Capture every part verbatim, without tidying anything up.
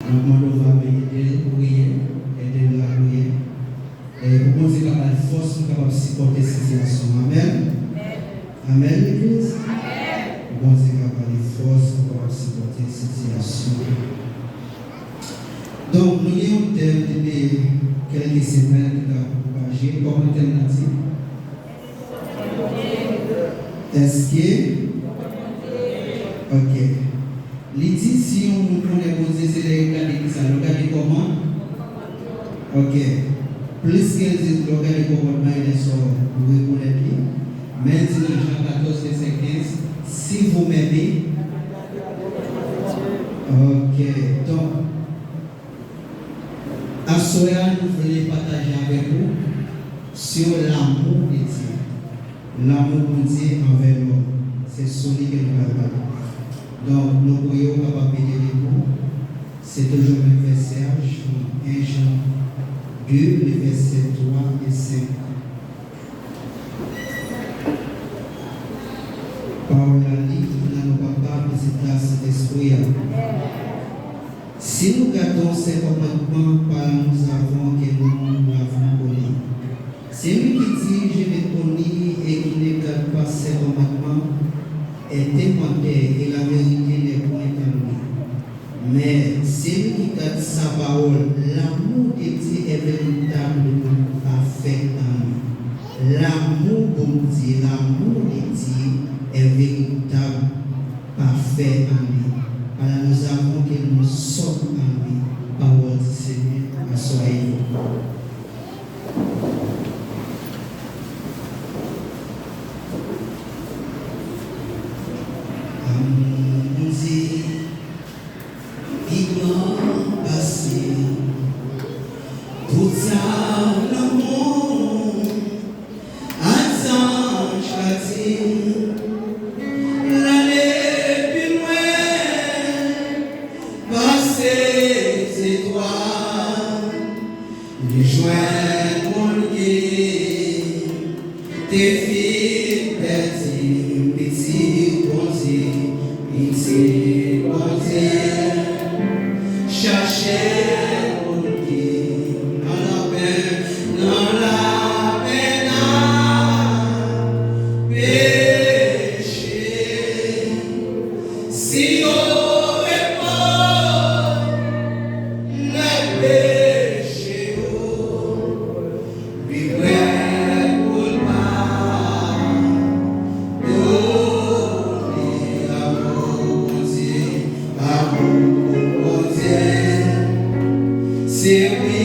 N ap mande w va ede l priye, ede l lapriyè. E pou Bondye ka ba l fòs pou l kapab sipòte sitiyasyon an. Amèn. Amèn, legliz. Pou Bondye ka ba l fòs pou l kapab sipòte sitiyasyon an. Donk, nou gen yon tèm depi kèlke semèn ki ta pwopaje. Kòman tèm nan di? Èske? Ok. Li di, si yon moun konnen Bondye, se lè yo gade ki sa? Yo gade kòman? Ok. Plis ke l di, lè w gade konpòtman, e lè sa w rekonèt li. Men l di nan Jan katòz, vèsè kenz, si vous m'aimez. Ok. Donk, aswè a, nou vle pataje avèk ou sur l'amour de Dieu. Lanmou Bondye anvè lòm. Se sou li ke nou pral pale. Donk, nou priye w kapab mete debout. Se toujou menm vèsè a, Jan, en Jan de, le vèsè twa e senk. Pawòl la li nan non Papa, Pitit la, Sentespri a. Si nous gardons ses commandements, par là nous savons que nous l'avons connu. Celui qui dit, je l'ai connu, et qui ne garde pas ses commandements est un menteur, et la vérité n'est point en lui. Mais celui qui garde sa parole, l'amour de Dieu est véritablement parfait en lui. Lanmou Bondye, lanmou de Dye est véritable, parfait en lui. Par là nous savons que nous sommes en lui. Pawòl di Senyè a, soyez Lanmou Bondye pi gran pase tout sa nan mond. Atann chati l ale pi lwen pase zetwal. Li jwenn moun ki te fin pèdi, pitit Bondye, pitit Bondye. Chache moun ki nan lapenn, nan lapenn ak peche. Si yo rekonèt peche yo, li prè pou l padone. Lanmou Bondye, lanmou Bondye, se wi,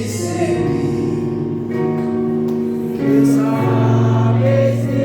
se wi. Ke sa plezi.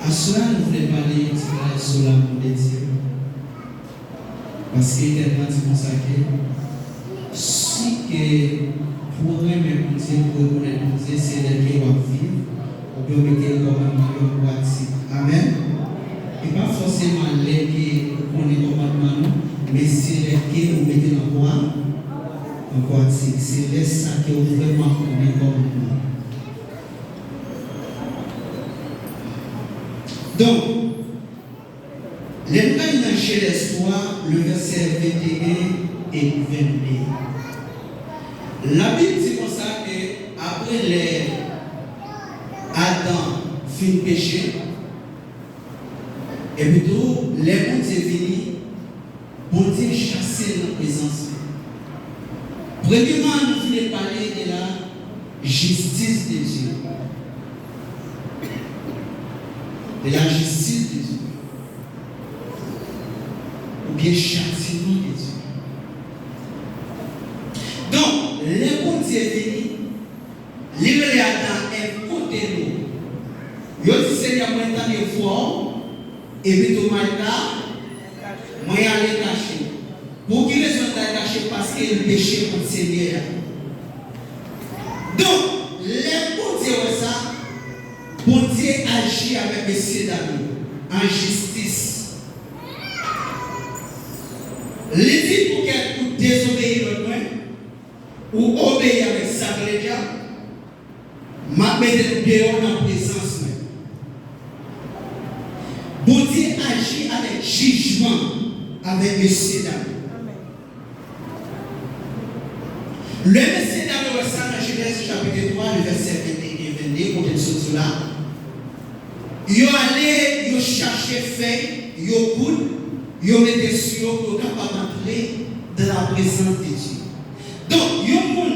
Aswè a, nou vle pale yon ti bagay sou lanmou de Dye. Paske Etènèl la di konsa ke si ke pou w renmen Bondye, pou w rekonèt Bondye, se lè ke w ap viv, oubyen w mete kòmandman yo an pratik. Amèn. E pa fòseman lè ke ou konnen kòmandman yo, men se lè ke ou mete l an pra-, an pratik. Se lè sa ke ou vrèman konnen kòmandman. Donk, lè n al nan Jenèz twa, le vèsè venteyen e vennde. Labib di konsa ke apre lè Adan fin peche, epi tou, lè Bondye vini, Bondye chase l nan prezans li. Premyèman, nou vle pale de la jistis de Dye. De la jistis de Dye. Oubyen chatiman de Dye. Donk, lè Bondye vini, li rele Adan ak Èv, kote nou? Yo di, Senyè, mwen tande vwa w, epi tou mwen al ka, mwen ale kache. Pou ki rezon l t al kache? Paske l peche kont Senyè a. Donk, lè Bondye wè sa, Bondye aji avèk mesye dam yo an jistis. Li di, poukèt ou dezobeyi lòd mwen, ou obeyi avèk zak ledyab, m ap mete nou deyò nan prezans mwen. Bondye aji avèk jijman avèk mesye dam yo. Lè mesye dam yo wè sa nan Jenèz chapit twa, le vèsè venteyen, vennde, kote n sot sou la, yo ale, yo chache fèy, yo koud, yo mete sou yo pou yo kapab antre dans la présence de Dieu. Donk, yon moun,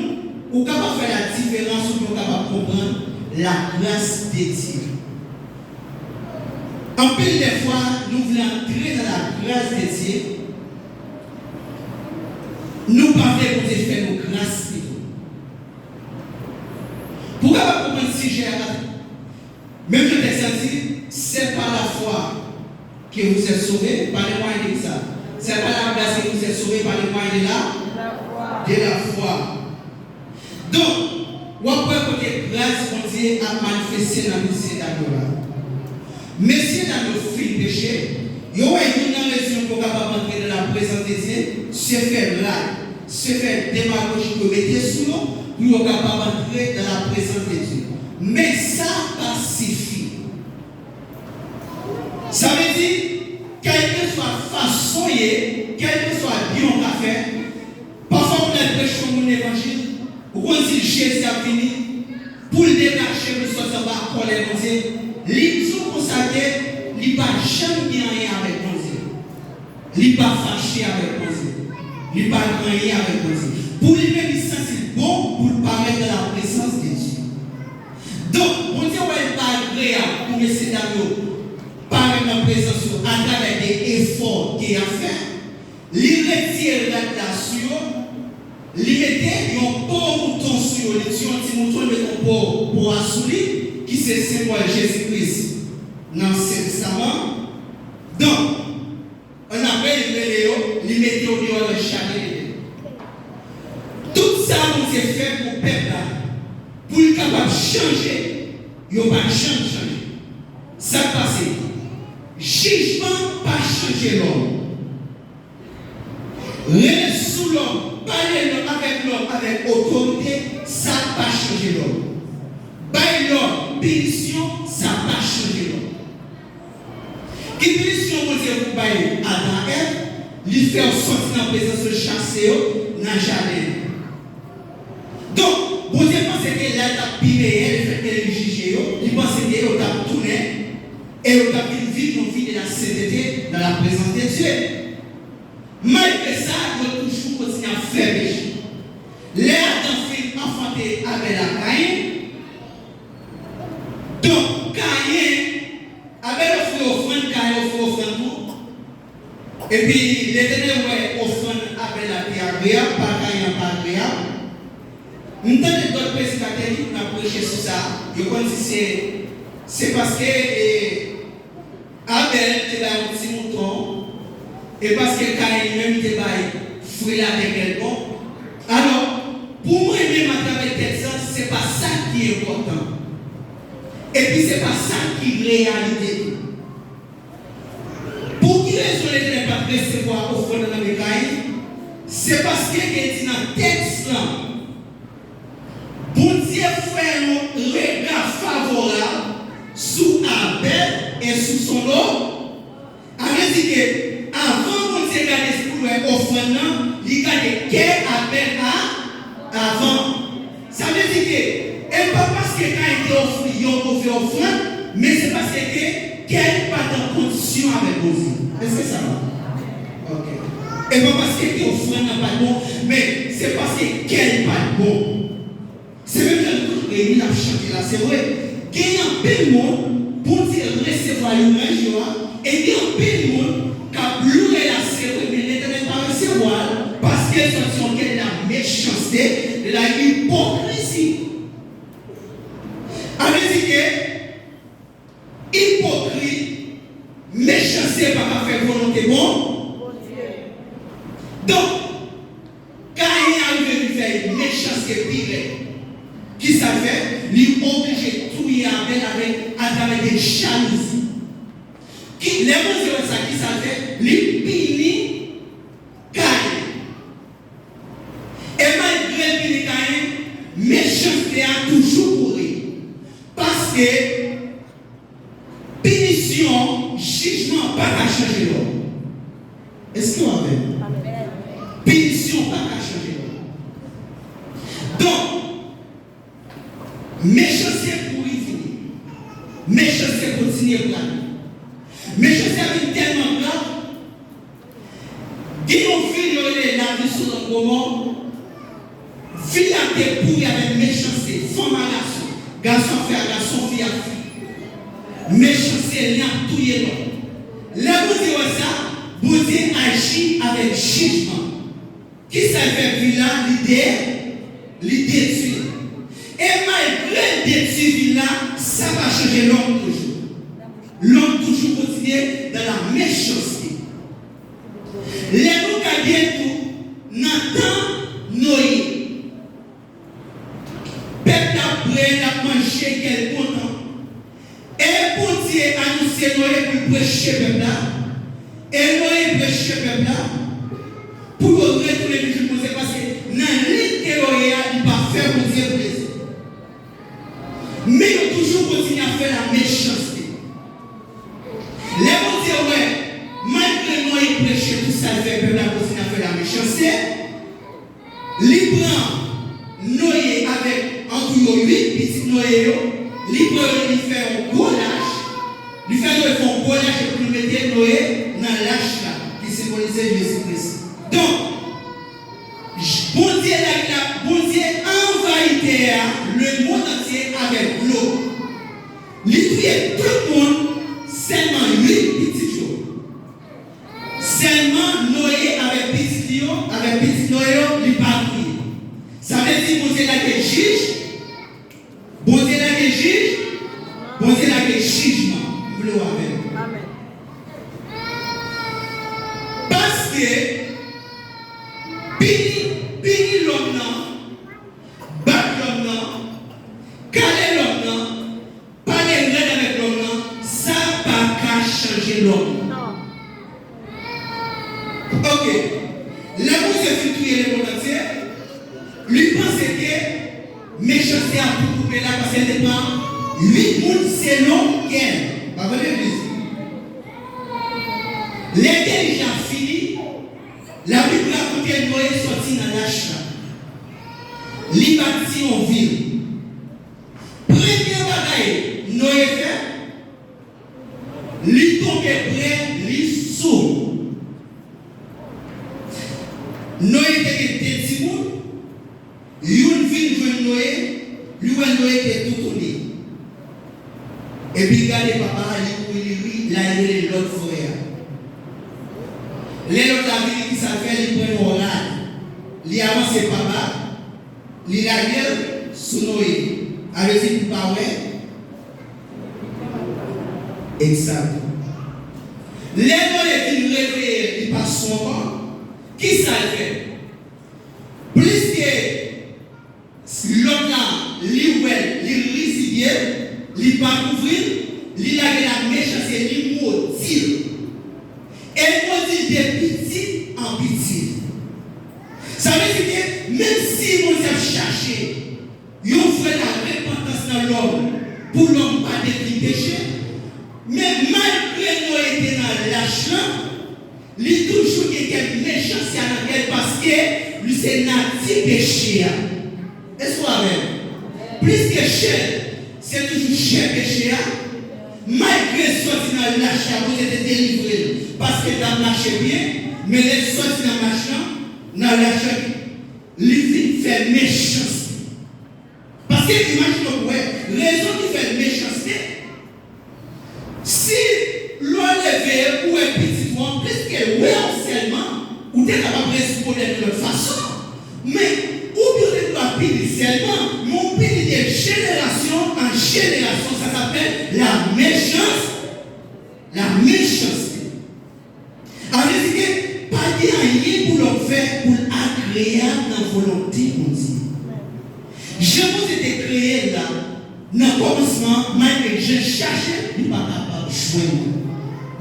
ou kapab fè la diferans oubyen ou kapab konprann la grâce de Dieu. Anpil de fwa, nou vle antre dans la grâce de Dieu, nou pa vle Bondye fè nou gras pito. Pou w kapab konprann sijè a, menm jan tèks la di, c'est par la foi que vous êtes sauvés, par le moyen de qui ça? C'est par la grâce que vous êtes sauvés, par le moyen de la, de la foi. Donk, w ap wè kote gras Bondye ap manifeste nan mesye dam yo la. Mesye dam yo fin peche, yo wè youn nan rezon pou yo kapab antre nan la prezans de Dye, se fè blag, se fè demagoji pou yo mete sou yo, pou yo kapab antre nan la prezans de Dye. Men sa pa sifi. Sa vle di, kèlkeswa fason ye, kèlkeswa byen w ka fè, pafwa moun al preche yon moun levanjil, ou konn di l Jezi ap vini, pou l detache l soti anba kòlè Bondye, li di w konsa ke li pa janm gen anyen avèk Bondye. Li pa fache avèk Bondye. Li pa gen anyen avèk Bondye. Pou li menm, li santi l bon pou l parèt nan la prezans de Dye. Donk, Bondye wè l pa agreyab pou mesye dam yo parèt nan prezans yo atravè de efò ke y ap fè. Li retire rad la sou yo, li mete yon po mouton sou yo, li tiye yon ti mouton, li mete yon po, po a sou li, ki se senbòl Jezi Kris nan Ansyen Testaman. Donk, annapre, li rele yo, li mete yo deyò nan jaden Edenn. Tout sa Bondye fè pou pèp la, pou l kapab chanje, yo pa janm chanje. Sa k pase? Jijman pa chanje lòm. Rele sou lòm, pale lòm avèk lòm avèk otorite, sa pa chanje lòm. Bay lòm pinisyon, sa pa chanje lòm. Ki pinisyon Bondye bay Adan ak Èv? Li fè yo soti nan prezans yo, chase yo nan jaden an. Donk, Bondye panse ke la t ap pi meyè, lefètke li jije yo, li panse ke yo t ap tounen e yo t ap vin viv yon vi de la sentete dans la présence de Dieu. Malgre sa, yo toujou kontinye ap fè peche. Lè Adan fin anfante Abèl ak Kayen, donk, Kayen, Abèl ofri ofrann, Kayen ofri ofrann tou. Epi, Letènèl wè ofrann Abèl la te agreyab, pa Kayen an pa agreyab. M tande lòt predikatè tou nan preche sou sa. Yo konn di se, se paske, e, Abèl te bay yon ti mouton, e paske Kayen li menm li te bay fwi latè kèlkonk. Alò, pou mwen menm, atravè tèks la, se pa sa ki enpòtan. Epi se pa sa ki reyalite tou. Pou ki rezon Letènèl pa t resevwa ofrann nan nan men Kayen? Se paske gen di nan tèks lan, Bondye fè yon rega favorab sou Abèl e sou son o. A vle di ke avan Bondye gade pou l wè ofrann nan, li gade kè Abèl a avan. Sa vle di ke e pa paske Kayen te ofri yon move ofrann, men se paske ke kè li pa t an kondisyon avèk Bondye. Èske sa va? Ok. E pa paske ke ofrann nan pa t bon, men se paske kè li pa t bon. Se menm jan nou tout reyini n ap chante la, se vre. Gen anpil moun, Bondye resevwa louwanj yo a, e gen anpil moun k ap louwe la, se vre, men Letènèl pa resevwa l, paske l sòti yon kè de la mechanste, de la ipokrizi. A vle di ke ipokrit, mechanste pa ka fè volonte bon. Donk, Kayen arive vin fè mechanste pi rèd. Kisa l fè? Li oblije touye Abèl avèk, atravè de jalouzi. Ki, lè Bondye wè sa, kisa l fè? Li pini Kayen. E malgre l pini Kayen, mechanste a toujou kouri. Paske pinisyon, jijman pa ka chanje lòm. Èske w avè m? Pinisyon pa ka chanje lòm. Donk, mechanste kouri vini. Mechanste kontinye prale. Mechanste a vin tèlman grav, gen yon vil yo rele lavil Sodòm Gomò. Vil la te pouri avèk mechanste, fanm a gason, gason ap fè a gason, fi ap fi. Mechanste, li ap touye lòt. Lè Bondye wè sa, Bondye aji avèk jijman. Kisa l fè vil la? Li de, li detwi. E malgre l detwi vil la, sa pa chanje lòm toujou. Lòm toujou kontinye dans la mechanste. Lè nou gade tou, nan tan Noye, pèp la ap bwè, l ap manje, kè l kontan. E Bondye anonse Noye pou l preche pèp la. E Noye preche pèp la pou yo retounen vin jwenn Bondye, paske nan liy ke yo ye a, li pa fè Bondye plezi. Men yo toujou kontinye ap fè la mechanste. Lè Bondye wè, malgre Noye preche, tout sa l fè, pèp la kontinye ap fè la mechanste, li pran Noye avèk antou yo uit pitit Noye yo, li pran yo, li fè yon gwo lach, li fè Noye fè yon gwo lach epi li mete Noye nan lach la, ki senbolize Jezi Kris. Donk, Bondye la, la, Bondye anvayi tè a, le monde entier, avèk dlo. Li touye tout moun, sèlman uit pitit yo. Sèlman Noye avèk pitit li yo, avèk pitit Noye yo, li pa touye. Sa vle di Bondye lage jij, Bondye lage jij, Bondye lage jijman. M vle w avè m. Paske pini, pini lòm nan, bat lòm nan, kale lòm nan, pale rèd avèk lòm nan, sa pa ka chanje lòm. Ok. Lè Bondye fin touye lemonn antye, li panse ke mechanste a tou koupe la paske l te pran uit moun selon kè l. Pa vre, legliz? Lè ke li ja fini, Labib rakonte Noye sòti nan lach la. Li bati yon vil. Premye bagay Noye fè, li tonbe prè, li sou. Noye te gen de timoun, youn vin jwenn Noye, li wè Noye te toutouni. Epi gade papa a, li kouri, li ri, l al rele lòt frè a. Lè lòt la vini, kisa l fè? Li pran yon rad. Li avanse papa, li lage l sou Noye. A vle di pou l pa wè. Egzakteman. Lè Noye vin reveye l, li pa sou ankò, kisa l fè? Pliske lòt la, li wè l, li rizibye l, li pa kouvri l, li lage l ak mechanste, li modi l. E l modi l de pitit an pitit. Sa vle di ke menm si Bondye ap chache yon vrè larepantans nan lòm, pou lòm pa devni peche, men malgre Noye te nan lach lan, li toujou gen kèk mechanste a nan kè l paske li se nati peche a. Èske w avè m? Pliske chè l se toujou chè peche a, malgre l sòti nan lach la, Bondye te delivre l paske l t ap mache byen, men lè l sòti nan lach lan, nan lach lan, li vin fè mechanste. Paske imajine w pou wè rezon ki fè l mechanste. Si lè w leve, ou wè pitit ou an, pliske l wè w sèlman, ou te kapab rezoud pwoblèm nan lòt fason. Men, ou byen w te dwe pini sèlman, men w pini de jenerasyon an jenerasyon, sa sa fè la mechans, la mechanste. Sa vle di ke pa gen anyen pou lòm fè pou l agreyab nan volonte Bondye. Jan Bondye te kreye l la, nan kòmansman, malgre jan l chache l, li pa kapab jwenn li.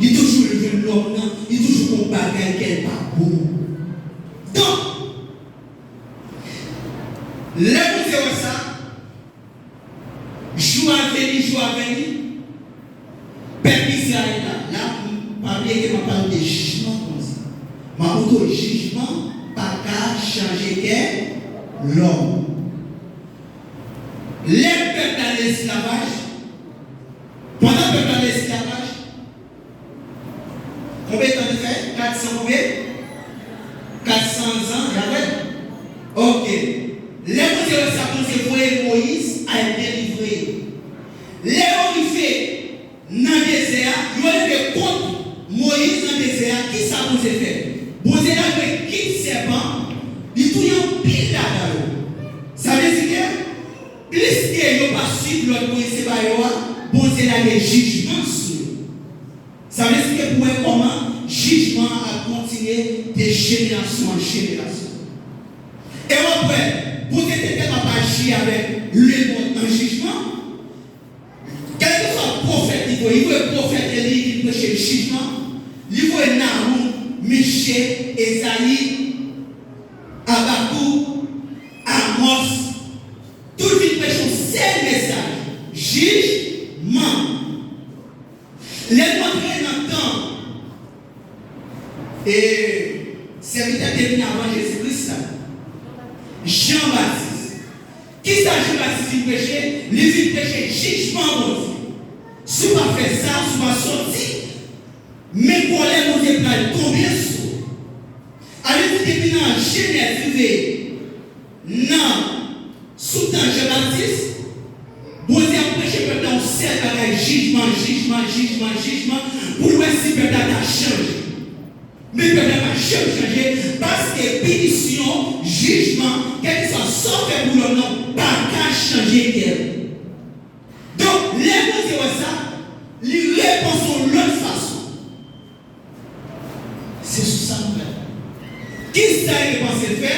Li toujou jwenn lòm nan, li toujou gon bagay ke l pa bon. Donk, lè Bondye wè sa, jou a vini, jou a vini, pèp Izrayèl la, la, m pa bliye ke m ap pale de jijman Bondye. M ap montre w jijman pa ka chanje kè lòm. Lè pèp la nan esklavaj, pandan pèp la nan esklavaj, konbyen tan te fè? Kat san konbyen? Kat san zan, y avè? Oke. Lè Bondye wè sa, Bondye voye Moyiz al delivre yo. Lè yo rive nan dezè a, yo rive kont Moyiz nan dezè a, kisa Bondye fè? Bondye lage kit sèpan, li touye anpil ladan yo. Sa vle di ke pliske yo pa swiv lòd Moyiz te ba yo a, Bondye lage jijman sou yo. Sa vle di ke pou wè kòman jijman an ap kontinye de jenerasyon an jenerasyon. E w ap wè, Bondye te tèlman ap aji avèk lemonn an jijman, kèlkeswa pwofèt li voye, li voye pwofèt Eli vin preche jijman, li voye Nawoum, Miche, Ezayi, Abakouk, Amòs, tout vin preche yon sèl mesaj, jijman. Lè nou antre nan tan, e sèvitè te vin avan Jezi Kris la, Jan Batis. Kisa Jan Batis vin preche? Li vin preche jijman Bondye. Si w pa fè sa, si w pa sòti, men kòlè Bondye pral tonbe sou ou. Ale di depi nan Jenèz rive nan sou tan Jan Batis, Bondye ap preche pèp la yon sèl bagay, jijman, jijman, jijman, jijman, pou l wè si pèp la ta chanje. Men pèp la pa janm chanje, paske pinisyon, jijman, kèlkeswa sa w fè pou lòm nan, pa ka chanje kè l. Donk, lè Bondye wè sa, li repanse yon lòt fason. Se sou sa nou fè. Kisa li te panse fè?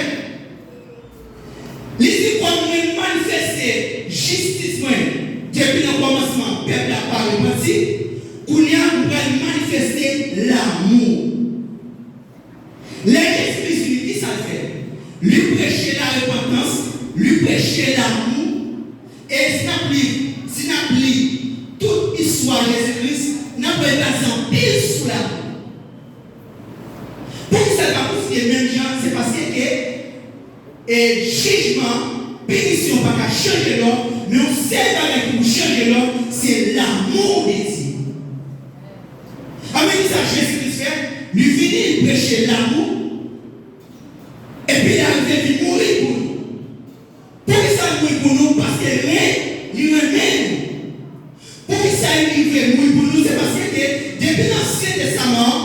Li di, kòm mwen manifeste jistis mwen depi nan kòmansman, pèp la pa repanti, kounye a m pral manifeste lanmou. Lè Jezi Kris vini, kisa l fè? Li preche larepantans, li preche lanmou, e si n ap li, si n ap li tout istwa Jezi Kris, n ap wè l baze anpil sou lanmou. Poukisa l pa kontinye menm jan an? Se paske ke, e, jijman, pinisyon pa ka chanje lòm, men yon sèl bagay ki pou chanje lòm, se lanmou de Dye. Anben, kisa Jezi Kris fè? Li vini, li preche lanmou, epi l arive vin mouri pou nou. Poukisa l mouri pou nou? Paske l ren-, li renmen nou. Poukisa li rive mouri pou nou? Se paske ke depi nan Ansyen Testaman an,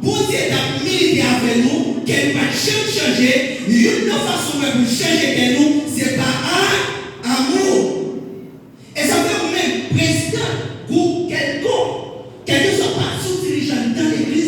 Bondye t ap milite avè nou, ke l pa t janm chanje. Youn nan fason l wè pou l chanje kè nou, se pa ak amou. E sa fè ou menm, prezidan gwoup kèlkonk, kèlkeswa pati w dirije anndan legliz,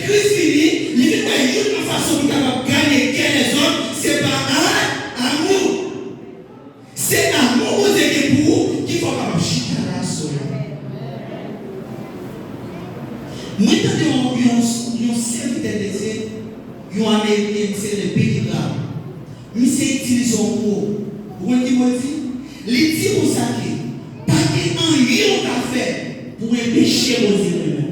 Kris vini, li vin bay youn nan fason pou l kapab ganye kè lèzòm, se pa a, amou. Se amou Bondye gen pou ou ki fè w kapab chita la aswè a. Mwen tande yon, yon, yon sèvitè de Dye, yon Ameriken, misye rele Billy Graham. Misye itilize yon mo. Ou konn ki mo l di? Li di konsa ke pa gen anyen w ka fè pou enpeche Bondye renmen w.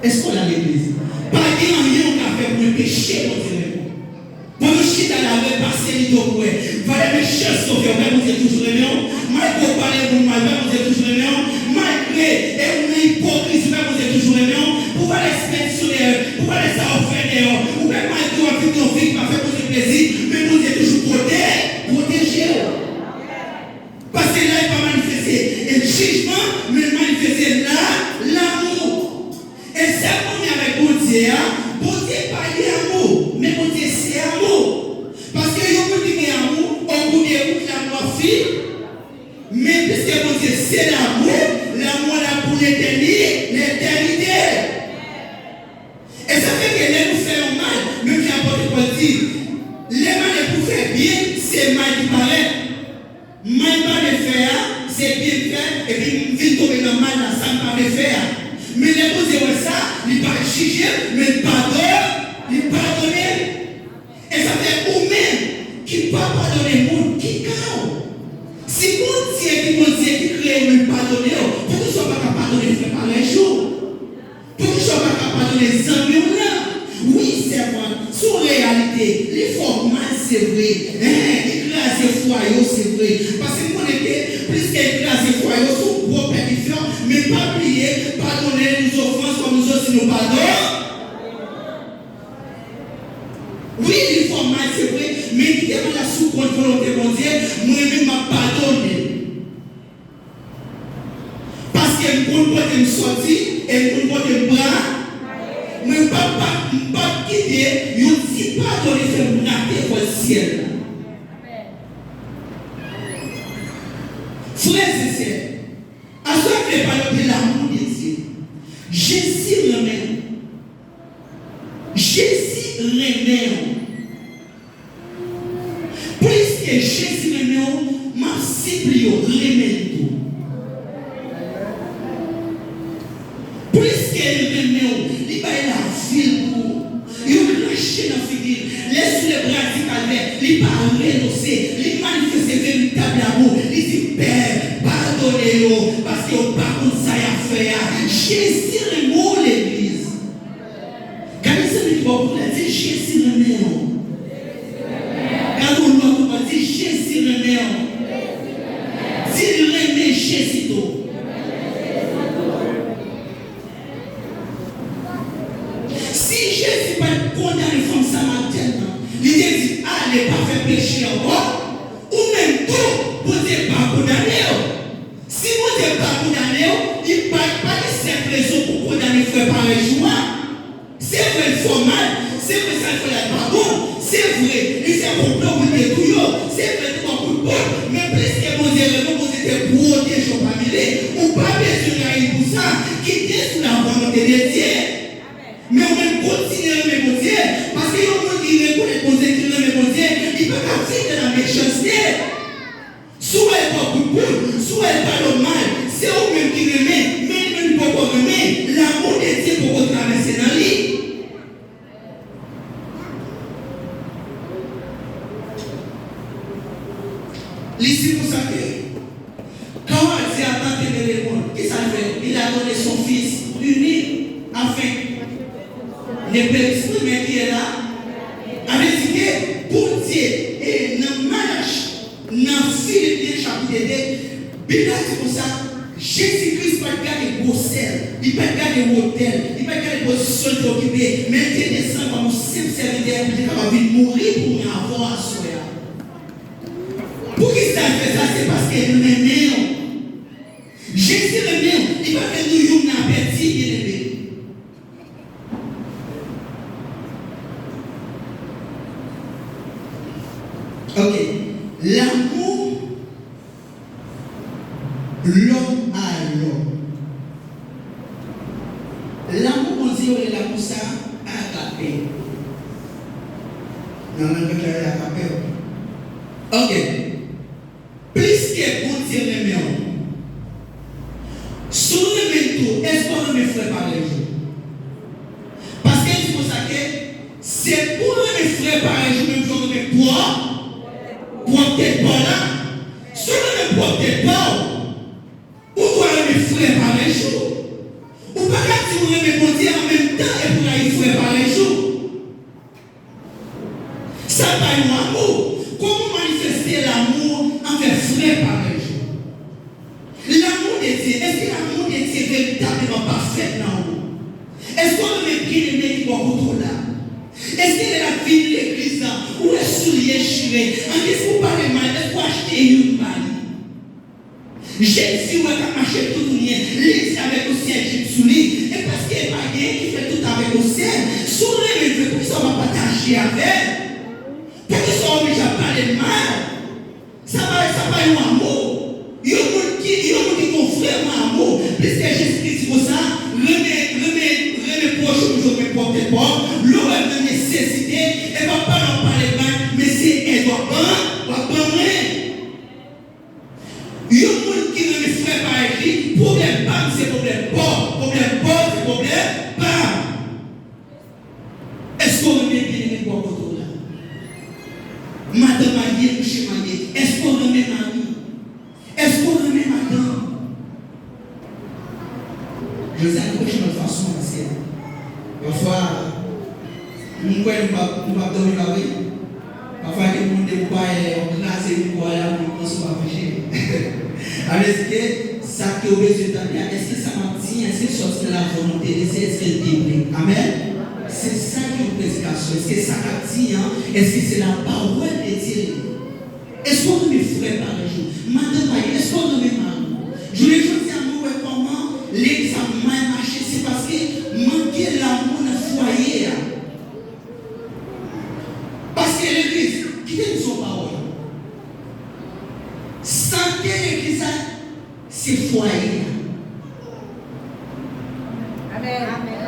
Èske w la legliz? Pa gen anyen w ka fè pou enpeche Bondye renmen w. Pandan w chita la, repase lide w pou wè. Valè mechanste w fè, w wè Bondye toujou renmen w. Malgre w pale moun mal, w wè Bondye toujou renmen w. Malgre e ou nan ipokrizi, w wè Bondye toujou renmen w. Pou valè sipètisyon dèyè, pou valè sa w fè dèyè, w wè malgre w ap viv yon vi ki pa fè Bondye plezi, men Bondye toujou pwote, pwoteje w. Paske la, li pa manifeste e jijman, men l manifeste la, lanmou. E sèl manmi avèk Bondye a, Bondye pa li amou, men Bondye se amou. Paske yon moun ki gen amou, au bout de route, lanmou ap fin. Men piske Bondye se lanmou, lanmou an la pou letèni-, letènite. E sa fè ke lè nou fè yon mal, menm jan apot Pòl di, lè m ale pou fè byen, se mal ki parèt. Mal m pa vle fè a, se byen m fè, epi m vin tonbe nan mal la, sa m pa vle fè a. Men lè Bondye wè sa, li pa jije m, men l padone, li padone m. E sa fè ou menm ki pa padone moun, ki ka w? Si Bondye ki Bondye ki kreye w, men l padone w, poukisa w pa ka padone frè parèy ou? Poukisa w pa ka padone zanmi w lan? Wi, sèvant, se yon reyalite. Li fè w mal, se vre. Hen, li kraze fwaye w, se vre. Paske m konnen ke plis ke li kraze fwaye w, se yon gwo pèt li fè w. Men pa bliye, padone nou zofans kòm nou osi nou padone. Wi, li fè w mal, se vre. Men kite mal la sou kont volonte Bondye. Mwen menm, m ap padone. Paske m konn kote m sòti e m konn kote m pral. Mwen pa, pa, m p ap kite yon ti padone fè m rate vòl syèl la. Frè e sè, aswè a m vle pale w de l'amour de Dieu. Jezi renmen w. Jezi renmen w. Plis ke Jezi renmen w, m ap sipliye w renmen l tou. Plis ke l renmen w, li bay lavi l pou ou. Yo krache nan figi l. Lè sou le bras du calvaire, li pa renonse. Li manifeste veritab lanmou. Li di, Pè, padone yo, paske yo pa konn sa y ap fè a. Jezi renmen w, legliz. Gade zanmi ki bò w kote a, di, Jezi renmen w. Gade yon lòt bò, di, Jezi renmen w. Di l renmen Jezi tou. Si Jezi pa t kondane fanm Samaryèn nan, li te di, ale, pa fè peche ankò, ou menm tou, Bondye pa kondane w. Si Bondye pa kondane w, li pa, pa gen sèt rezon pou kondane frè parèy ou a. Se vre, l fè w mal. Se vre, sa l fè la pa bon. Se vre, li fè konplo pou l detwi w. Se vre, li ba w kout pòt. Men plis ke Bondye renmen w, Bondye te pwoteje w pami li. Ou pa bezwen rayi l pou sa. Kite sou la volonte de Dye. Men ou menm kontinye renmen Bondye. Paske yon moun ki rekonèt Bondye, ki renmen Bondye, li pa ka viv nan la mechanste. Si w wè l ba w kout poud, si w wè l pale w mal, se ou menm ki renmen, men li menm li poko renmen, lanmou de Dye poko travèse nan li. Li di konsa ke, quand Dieu a tant aimé le monde, kisa l fè? Il a donné son Fils unique, afin ne périsse point, mais qui est là. Sa vle di ke Bondye, e nan Malach, nan Filipyen chapit de, Bib la di konsa, Jezi Kris pa t gade gwosè l, li pa t gade wotè l, li pa t gade pozisyon l te okipe, men l te desann kòm yon senp sèvitè pou l te kapab vin mouri pou mwen avè w aswè a. Poukisa l fè sa? Se paske l renmen w. Jezi renmen w, li pa vle nou youn nan pèdi, byeneme. Ok. L'amour, l'homme à l'homme. Lanmou Bondye Yo rele lamour sa agape. Nan lang anglè, agape. Ok. Pliske Bondye renmen w, si w renmen l tou, èske w renmen frè parèy ou? Paske l di konsa ke se pou w renmen frè parèy ou menm jan w renmen pwòp, pwòp tèt pa w la. Si w renmen pwòp tèt pa w, ou dwe renmen frè parèy ou. Ou pa ka di ou renmen Bondye an menm tan epi w rayi frè parèy ou. Sa pa yon amou. Kòman w manifeste lanmou anvè frè parèy ou? Lanmou de Dye, èske lanmou de Dye veritableman pa fèt nan ou? Èske w renmen byeneme ki bò kote w la? Èske lè l ap vin legliz la, ou wè soulye l chire? Ann di pou w pale mal, èske w achte youn ba li? Jezi wè k ap mache toutouni, li di avèk yon syèl jip sou li. E paske pa genyen ki fè tout avèk yon syèl, si w renmen l vre, poukisa w pa pataje avè l? Poukisa w oblije ap pale l mal? Sa pa, sa pa yon amou. Yon moun ki, yon moun ki gon vrè amou, piske Jezi Kris di konsa, renmen, renmen, renmen pwòch ou menm jan w renmen pwòp tèt pa w. Lè w wè m nan nesesite, e pa pale w pale mal, men se èd w ap ban, w ap ban mwen. Yon moun ki renmen frè parèy li, pwoblèm pa m se pwoblèm pa w, pwoblèm pa w se pwoblèm pa m. Èske w renmen byeneme bò kote w la? Madanm marye, mouche marye, èske w renmen mari w? Èske w renmen madanm ou? Jodi a, nou preche lòt fason, paske pafwa, m kwè nou p ap, nou p ap dòmi, pa vre? Pafwa, gen moun, depi w pa wè, w kraze mikwo a la, moun panse w pa preche. Sa vle di ke sa ke w bezwen tande a, èske sa m ap di, èske l sòti nan lavolonte de Dye, èske l biblik? Amèn? Se sa ki yon predikasyon. Èske sa k ap di an, èske se lapawòl de Dye li ye? Èske w renmen frè parèy ou? Madanm pa, èske w renmen mari w? Jounen jodi a, mwen wè kòman legliz ap mal mache, se paske manke lanmou nan fwaye a. Paske legliz, kite m di w yon pawòl. Sante legliz la, se fwaye a. Amèn.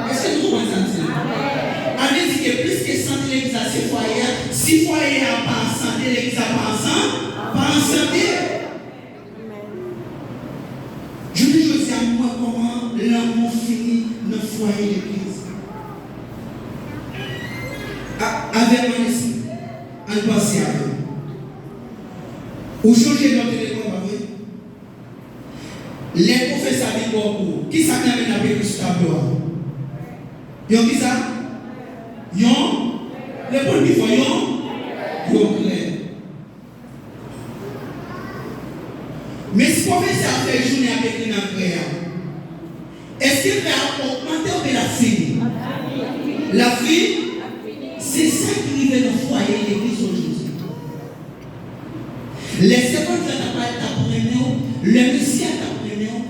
Èske nou konprann sa m di la? Amèn. Sa vle di ke pliske sante legliz la, se fwaye a. Si fwaye a pa an sante, legliz la pa an san-, pa an sante. Jounen jodi a, m wè kòman lanmou fini nan fwaye legliz. A-, avè m, ann, ann panse avè m. Ou chonje lè w te lekòl, pa vre? Lè pwofesè a vin bò kou, kisa k nan men l ap ekri sou tablo a? Yon kisa? Yon? Reponn pi fò, yon? Yon krè. Men si pwofesè a fè jounen ap ekri nan krè a, èske krè a ap ogmante oubyen l ap fini? L ap fini? Se sa ki rive nan fwaye legliz yo jodi. Lè sèvant la t ap, t ap renmen w, lè mesye a t ap renmen w,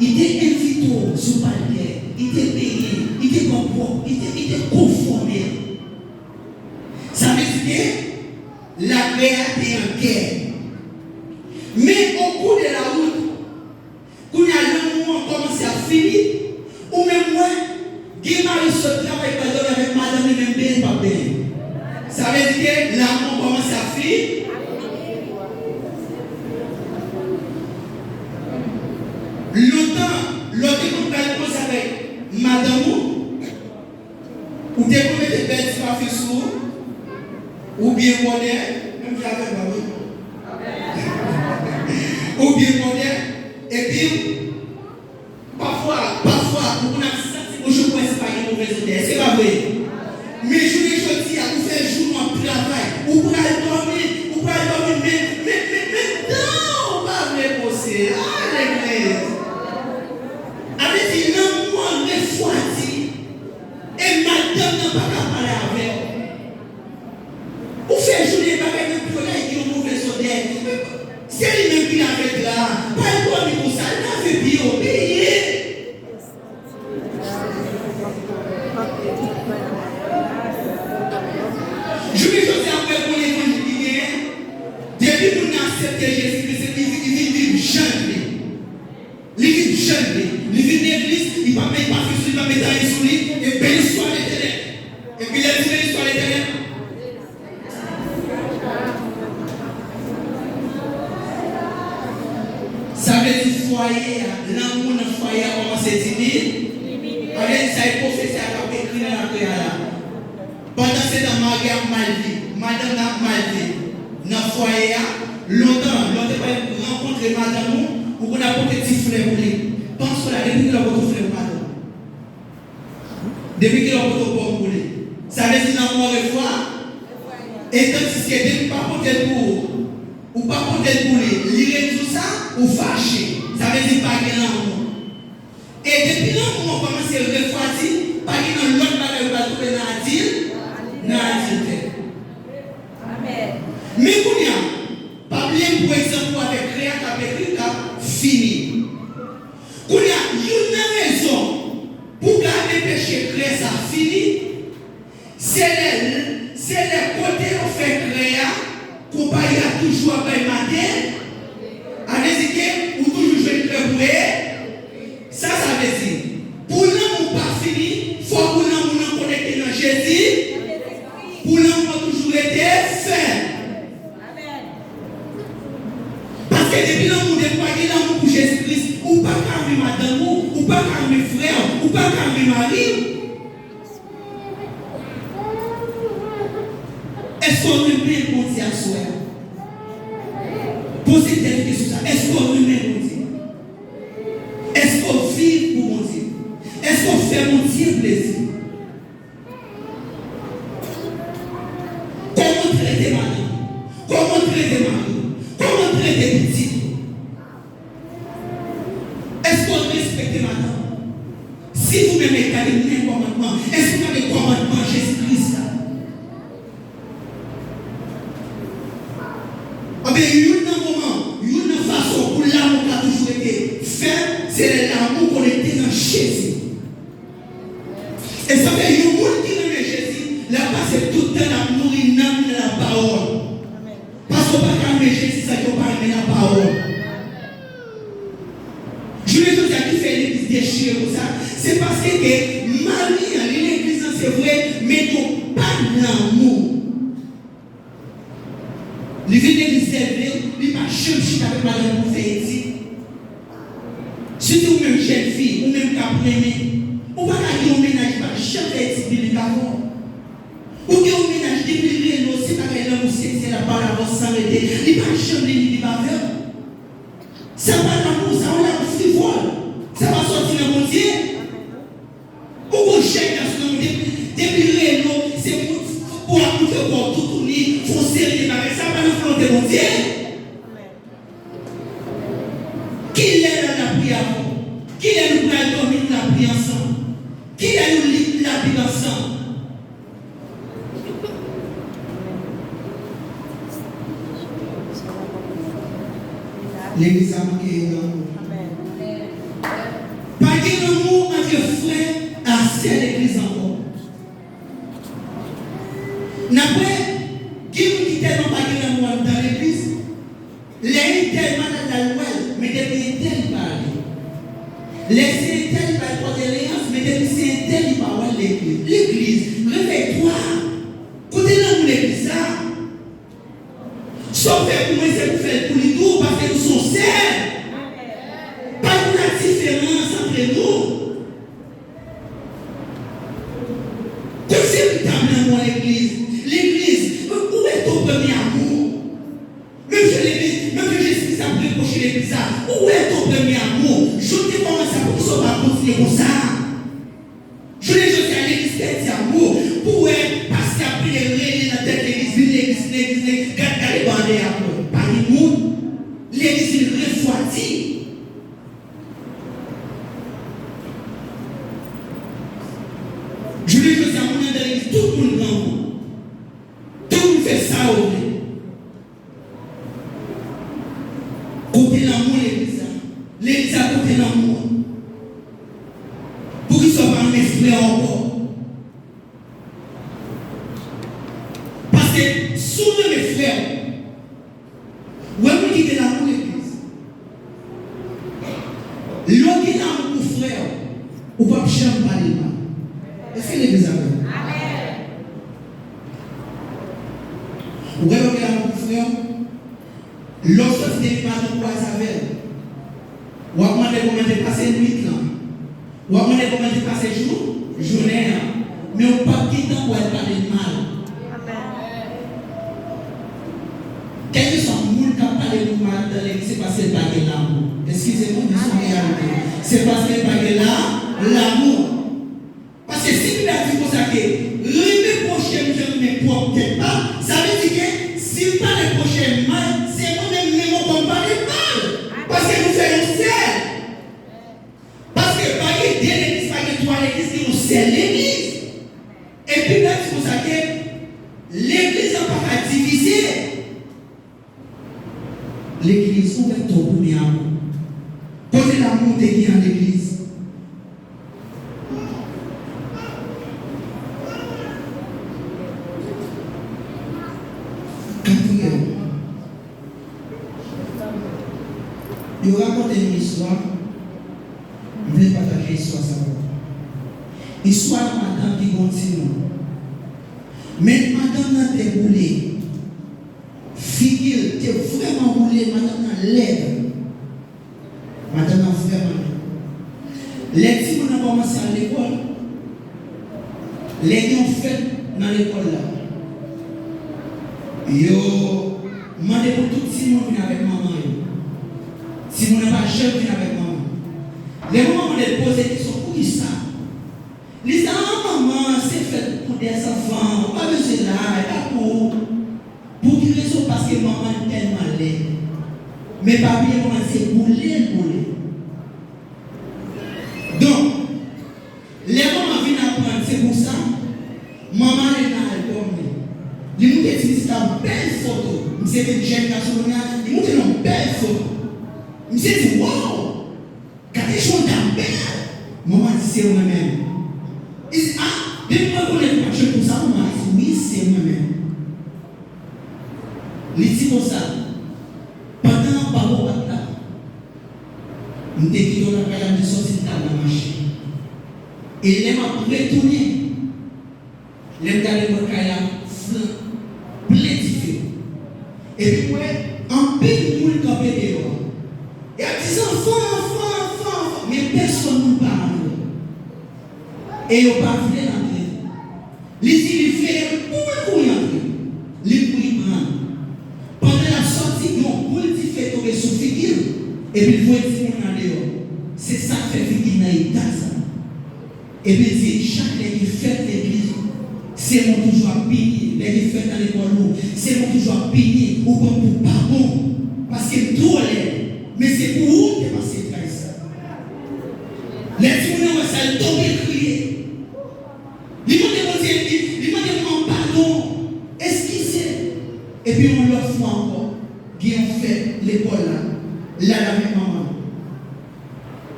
li te envite w sou paltè, li te benyen, li te pran pwòp, li te, li te konfòme. Sa vle di ke lagrè a te an gè. Men, au cours de la route, kounye a, lanmou an kòmanse ap fini. Ou menm wè, gen mari sot travay, pral dòmi avèk madanm li, menm benyen l p ap benyen. Sa vle di ke lanmou an kòmanse ap fini. Lontan, lè w te konn pral koze avèk madanm ou, ou te konn mete bèl ti pafen sou ou, ou byen bwòdè, menm jan avè m, pa vre? Ou byen bwòdè, epi pafwa, pafwa, ou konn ap santi bouch ou, ou kwè si pa gen movèz odè. Èske pa vre? Men jounen jodi a, ou fè jounen w ap travay, ou pral dòmi, ou pral dòmi, men, men, men, men dan w pa vle bwose. Ah, legliz! Sa vle di, lanmou an refwadi. E madanm nan pa ka pale avè w. Ou fè jounen bagay nan pye w la, e gen yon movèz odè. Se li menm ki lave dra a. Pa al dòmi konsa, lave pye w, benyen. Jounen jodi a, mwen konnen levanjil ki genyen. Depi moun nan aksepte Jezi Kris, li vin, li vin viv jan l vle. Li vin jan l vle. Li vin legliz, li pa met pafen sou li, li pa met anyen sou li, e nan lakrè a la. Pandansetan, mari a ap mal viv, madanm nan ap mal viv nan fwaye a. Lontan, lè w te pral rankontre madanm ou, ou konn ap pote ti flè pou li. Panse w la, depi kilè w pote flè pou madanm ou? Depi kilè w pote pòm pou li? Sa vle di lanmou an refwa. E tandiske depi w pa pote l pou ou, ou pa pote l pou li, li ret sou sa, ou fache. Sa vle di pa gen lanmou. E depi lanmou an kòmanse refwadi, pa gen nan lòt bagay ou pral twouve nan adil, nan adiltè. Men kounye a, pa bliye m pran egzanp ou avèk krè a k ap ekri, k ap fini. Kounye a, youn nan rezon pou gade peche krè sa fini, se lè, se lè kote yo fè krè a, konpayi a toujou ap bay maten, a vle di ke ou toujou jwenn krè pou e, sa sa vle di, pou lanmou pa fini, fòk ou lanmou nan konekte nan Jezi, pou lanmou an toujou rete fèb. Paske depi lanmou, depi w pa gen lanmou pou Jezi Kris, ou pa ka renmen madanm ou, ou pa ka renmen frè w, ou pa ka renmen mari w. Èske w renmen Bondye aswè a? Poze tèt ou kesyon sa. Èske w renmen Bondye? Èske w viv pou Bondye? Èske w fè Bondye plezi? Kòman w trete madanm ou? Kòman w trete mari w? Kòman w trete pitit ou? Èske w respekte madanm ou? Si ou menm gade men kòmandman, èske w gade kòmandman Jezi Kris la? Anben, youn nan moman, youn nan fason pou lanmou ka toujou rete fèb, se lè lanmou konekte nan Jezi. E sa fè yon moun ki renmen Jezi, l ap pase tout tan l ap nouri nanm li nan lapawòl. Paske w pa ka renmen Jezi san ke w pa renmen lapawòl. Jounen jodi a, ki fè legliz dechire konsa, se paske ke mari an, li legliz lan, se vre, men gen yon pàn lanmou. Li vin legliz lè l vle, li pa janm chita avèk madanm li pou fè etid. Sitou ou menm jèn fi, ou menm k ap renmen, ou pa ka gen yon mennaj li pa janm fè etid biblik avè w. Ou gen yon mennaj depi l rele w, se bagay lanmou sensè l ap pale avè w san rete, li pa janm li li bib avè w. Sa pa lanmou, sa yon lanmou frivòl. Sa pa sòti nan Bondye. Ou gon jèn gason nan depi, depi rele w, se pou, pou ap moutre kò w toutouni, fè yon seri de bagay. Sa pa nan volonte Bondye. Kilè l al lapriyè avè w? Kilè nou pral dòmi nou lapriyè ansanm? Kilè nou li Labib ansanm? Legliz la manke lanmou. Pa gen lanmou ant frè a sè legliz ankò. N ap wè, gen moun ki tèlman pa gen lanmou anndan legliz, lè entèl malad la, l wè l, men depi entèl li pa ale. Lè se entèl li bay kondoleyans, men depi se entèl li pa wè l legliz. Legliz, réveille-toi! Kote lanmou legliz la? Sa w fè pou mwen, se pou fè l pou li tou, paske nou se yon sèl. Pa gen diferans ant nou. Kot veritab lanmou an legliz? Legliz, où est ton premier amour? Menm jan legliz, menm jan Jezi Kris ap repwoche legliz la, où est ton premier amour? Jan w te kòmanse a, poukisa w pa kontinye konsa? Jounen jodi a, legliz pèdi amou. Pou wè pastè ap vin rele nan tèt legliz, vin legliz, legliz, legliz, gad, gade bò andeyè a pou wè. Pa gen moun. Legliz vin refwadi. Jounen jodi a, moun anndan legliz, tout moun grangou. Tout moun fè sa yo vle. Kote lanmou legliz la? Legliz la, kote lanmou an? Poukisa w pa renmen frè w ankò? Paske si w renmen frè w, ou wè moun ki gen lanmou legliz. Lè w gen lanmou pou frè w, ou p ap janm pale l mal. Èske legliz avè m? Ou wè lè w gen lanmou pou frè w, lè w soti depi maten w kwaze avè l, w ap mande kòman te pase nwit lan. W ap mande kòman te pase jou, jounen an. Men ou p ap gentan wè l pale l mal. Kèlkeswa moun k ap pale moun mal anndan legliz, se paske l pa gen lanmou. Eskize mwen, men se yon reyalite. Se paske l pa gen la, lanmou. Paske si Bib la di konsa ke renmen pwochen m jan m renmen pwòp tèt pa m, sa vle di ke si m pale pwochen m mal, se mwen menm menm ankò m pale l mal. Paske nou fè yon sèl. Paske pa gen de legliz, pa gen twa legliz, gen yon sèl legliz. E Bib la di konsa ke legliz la pa ka divize. Legliz, ouvè tò pou mwen avan. Kote lanmou te gen an legliz? Katriyèm, yo rakonte yon istwa. M vle pataje istwa sa avè w. Istwa yon madanm ki gen yon timoun. Men madanm nan te boule. Figi l te vrèman boule, madanm nan lèd. Madanm nan vrèman lèd. Lè timoun nan kòmanse al lekòl, lè gen yon fèt nan lekòl la, yo mande pou tout timoun vin avèk manman yo. Timoun nan pa janm vin avèk manman. Lè manman mande l poze kesyon, poukisa? Li di, a, manman, se fèt pou dèzanfan, ou pa bezwen la, e pa pou ou. Pou ki rezon? Paske manman l tèlman lèd. Men pa bliye manman l se boule l boule. Donk, lè manman vin aprann se pou sa, manman ale nan albòm li. Li montre ti pitit la yon bèl foto. Misye vin jèn gason kounye a, li montre l yon bèl foto. Misye di, wow! Gade jan w ta bèl! Manman di, se mwen menm. Li di, a, depi mwen konnen ou pa t jwenn konsa, manman di, wi, se mwen menm. Li di konsa, pandan pawòl w ap la, m te kite w lakay la, m te sòti, m t al nan mache. E lè m ap retounen, lè m gade m wè kay la flan, plen dife. Epi m wè anpil moun kanpe deyò a. Y ap di, zanfan, anfan, anfan, anfan, men pèsonn moun pa antre. E yo pa vle l antre. Li di li veye l pou l kouri antre. Li kouri pran l. Pandan l ap sòti, yon boul dife tonbe sou figi l, epi l voye timoun nan deyò. Se sa k fè figi l nan eta sa. Epi l di, chak lè gen fèt legliz ou, se mwen toujou ap pini. Lè gen fèt nan lekòl ou, se mwen toujou ap pini. Ou pran m pou pa bon, paske m twò lèd. Men se pou ou m te pase tray sa. Lè timoun nan wè sa, l tonbe kriye. Li mande Bondye, li, li mande manman padon, eskize. Epi yon lòt fwa ankò, gen yon fèt lekòl la, l al avèk manman l.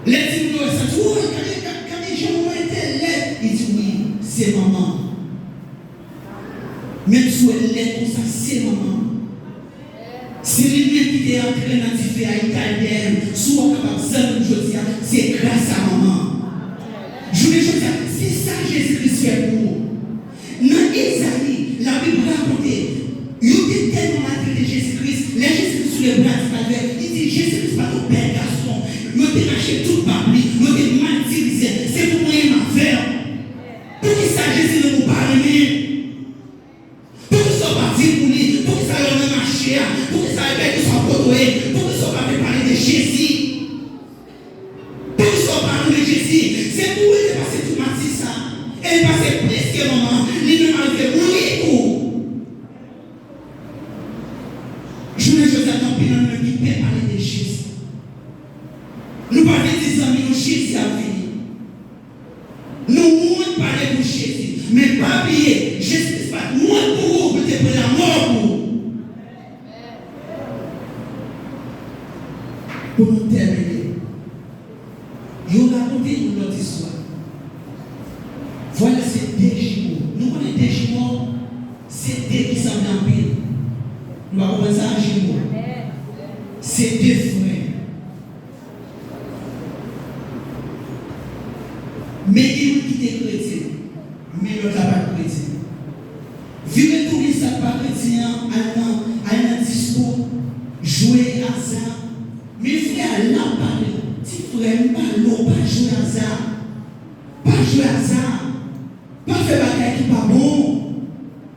Lè timoun yo wè sa, di, woy, gade, gade, gade jan manman te lèd. Li di, wi, se manman. Menm si w wè l lèd konsa, se manman. Se li menm ki te antre nan dife a, li t al dèyè l. Si w kapab zanmi m jodi a, se gras a manman. Jounen jodi a, se sa Jezi Kris fè pou ou. Nan Ezayi, Labib rakonte, yo te tèlman maltrete Jezi Kris, lè Jezi Kris sou lebra di Kalvè, li di Jezi Kris pa t yon bèl gason. Yo te rache tout bab li, yo te mal dirize l. Se pou mwen menm avè w. Poukisa Jezi renmen w pa renmen? Poukisa w pa di pou li? Poukisa lè w nan mache a? Poukisa lè kèlkeswa kote w ye? Poukisa w pa vle pale de Jezi? Poukisa w pa renmen Jezi? Se pou ou li te pase tout mati sa. E li pase plis ke manman an. Li menm al vle mouri pou ou. Jounen jodi a, gen anpil nan nou menm ki pè pale de Jezi. Nou pa vle di zanmi nou Jezi ap vini. Nou wont pale pou Jezi. Men pa bliye, Jezi Kris pa t wont pou ou, pou l te pran lanmò pou ou. Pou nou tèmine, yo rakonte yon lòt istwa. Vwala se de jimo. Nou konnen de jimo, se de ki sanble anpil. Nou pa konprann sa, jimo? Se de frè. Men gen youn ki te kretyen, men lòt la pa t kretyen. Vire tounen sa k pa kretyen an, al nan, al nan disko, jwe aza. Men frè a la pale, di frè m pale w, pa jwe aza. Pa jwe aza. Pa fè bagay ki pa bon,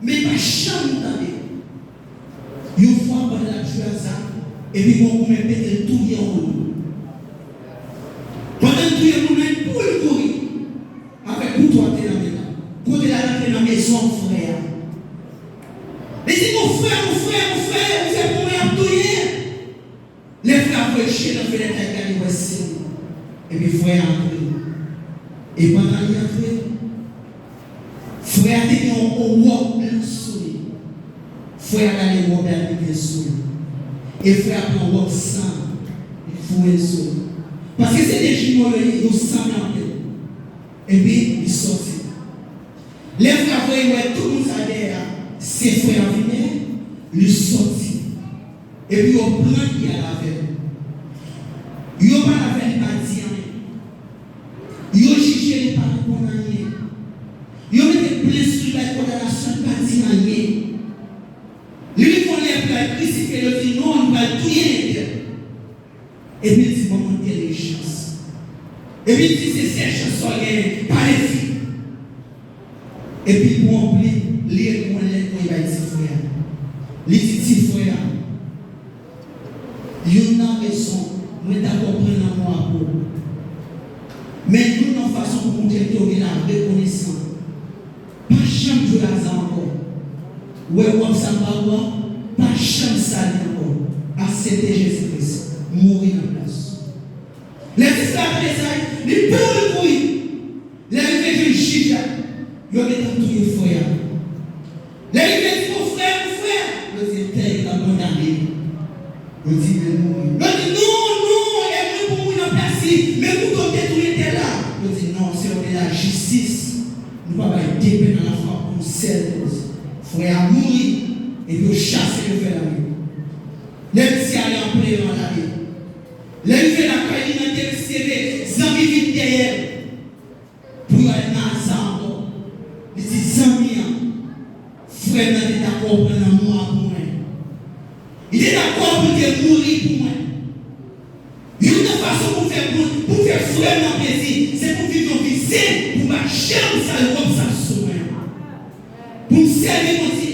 men pa janm tande. Yon fwa, pandan l ap jwe a zam, epi gon goumen pete, l touye yon moun. Pandan l touye moun nan, li kouri, kouri avèk kouto a te nan men l la. Kote l al antre nan mezon frè a. Li di, "Mon frè, mon frè, mon frè, ou fè pou mwen ap touye." Lè frè a voye je nan fenèt la, li gade, wè se li. Epi frè a antre. E pandan li antre, frè a te gen yon, yon wòb blan sou li. Frè a gade wòb la, li gen sou li. E frè a pran wòb sa, li foure l sou li. Paske se de jimo yo ye, yo sanble anpil. Epi li sòti. Lè frè a voye wè tout moun sa dèyè a, se frè a vin ye, li sòti. Epi yo pran li al avè l. Yo pale avè l, li pa di anyen. Yo jije, li pa reponn anyen. Yo mete plent sou li, bay kondanasyon, li pa di anyen. Li rive yon lè pou yo al krisifye l, yo di, "Non, nou pral touye entèl." Epi l di, "Ban mwen entèlijans." Epi l di, "Se sèl chans sa w genyen, pale vit." Epi l pran yon plim, li ekri yon lèt voye bay ti frè a. Li di, "Ti frè a, youn nan rezon mwen dakò pran lanmò a pou ou. Men youn nan fason pou moutre ke w gen larekonesans, pa janm jwe a zam ankò. Ou wè wòb sa m ba ou a, pa janm sal li ankò. Aksepte Jezi Kris, mouri nan plas ou." Lè ti frè a tande sa, li kouri, kouri. Lè l rive jwenn jij la, yo gentan touye frè a. Lè l rive di, "Mon frè, mon frè," yo di, "Entèl yo t ap kondane l." Yo di, "Men l mouri." Yo di, "Non, non, e mwen pou mouri nan plas li, men kouto m te touye entèl la." Yo di, "Non, se yon de lajistis. Nou pa bay de pèn alafwa pou yon sèl koz." Frè a mouri, epi yo chase l, yo fè lari. Lè misye ale an pleyan, l ale. Lè l rive lakay li nan demen, se de zanmi vin dèyè l pou yo al nan aza ankò. Li di, "Zanmi an, frè m nan te dakò pran lanmò a pou mwen. Li te dakò pou l te mouri pou mwen. Youn nan fason pou m fè, pou, pou m fè frè m nan plezi, se pou m viv yon vi sen, pou m pa janm sal wòb sa sou mwen an. Pou m sèvi Bondye.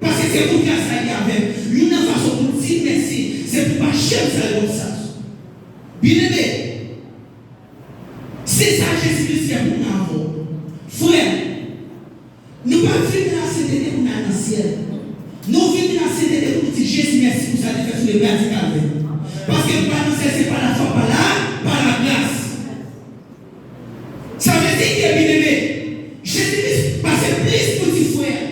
Paske se pou gras la li avè m. Youn nan fason pou m di l mèsi, se pou m pa janm sal wòb sa sou." Byeneme, se sa Jezi Kris fè pou mwen avè w. Frè, nou pa vin nan lasentete pou n al nan syèl. Nou vin nan lasentete pou nou di Jezi mèsi pou sa l te fè sou lepla di Kalvè. Paske pou al nan syèl, se pa lafwa, pa la, pa lagras. Sa vle di ke, byeneme, Jezi Kris pase plis pou ti frè a.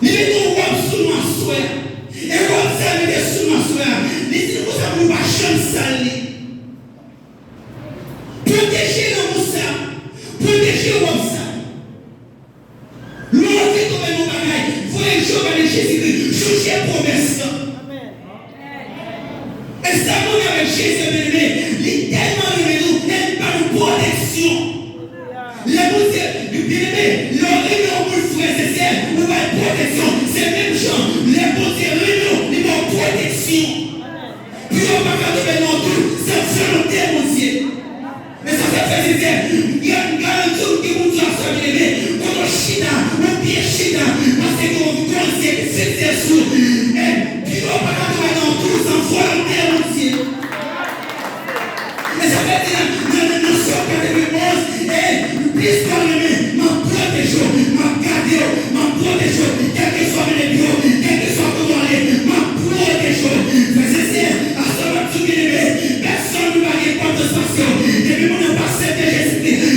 Li mete yon wòb sou nou aswè a. E wòb sa l mete sou nou aswè a, li di nou konsa pou nou pa janm sal li. Pwoteje lanmou sa. Pwoteje wòb sa. Lè w anvi tonbe nan yon bagay, voye je w gade Jezi Kris, chèche pwomès lan. E sa moun avèk Jezi, byeneme, li tèlman renmen nou, e li ba nou pwoteksyon. Lè Bondye, byeneme, lè w renmen yon moun, frè e sè, ou ba l pwoteksyon. Se menm jan, lè Bondye renmen w, li ba w pwoteksyon. Pye w pa ka tonbe nan yon twou san volonte Bondye. E sa fè, frè e sè, m gen, m garanti w, gen moun sa, byeneme, kote w chita, ou byen chita, paske gen yon, gen yon zye ki fikse sou ou. E pye w pa ka tonbe nan yon twou san volonte Bondye. E sa vle di nan, nan, nan, nan Sòm katrevenn onz, e plis ke w renmen, m ap pwoteje w, m ap gade w, m ap pwoteje w, kèlkeswa mennen pye w, kèlkeswa kote w ale, m ap pwoteje w. Frè e sè, aswè m ap di w, byeneme, pèsonn nou pa gen enpòtans pase w. Depi moun nan pa aksepte Jezi Kris,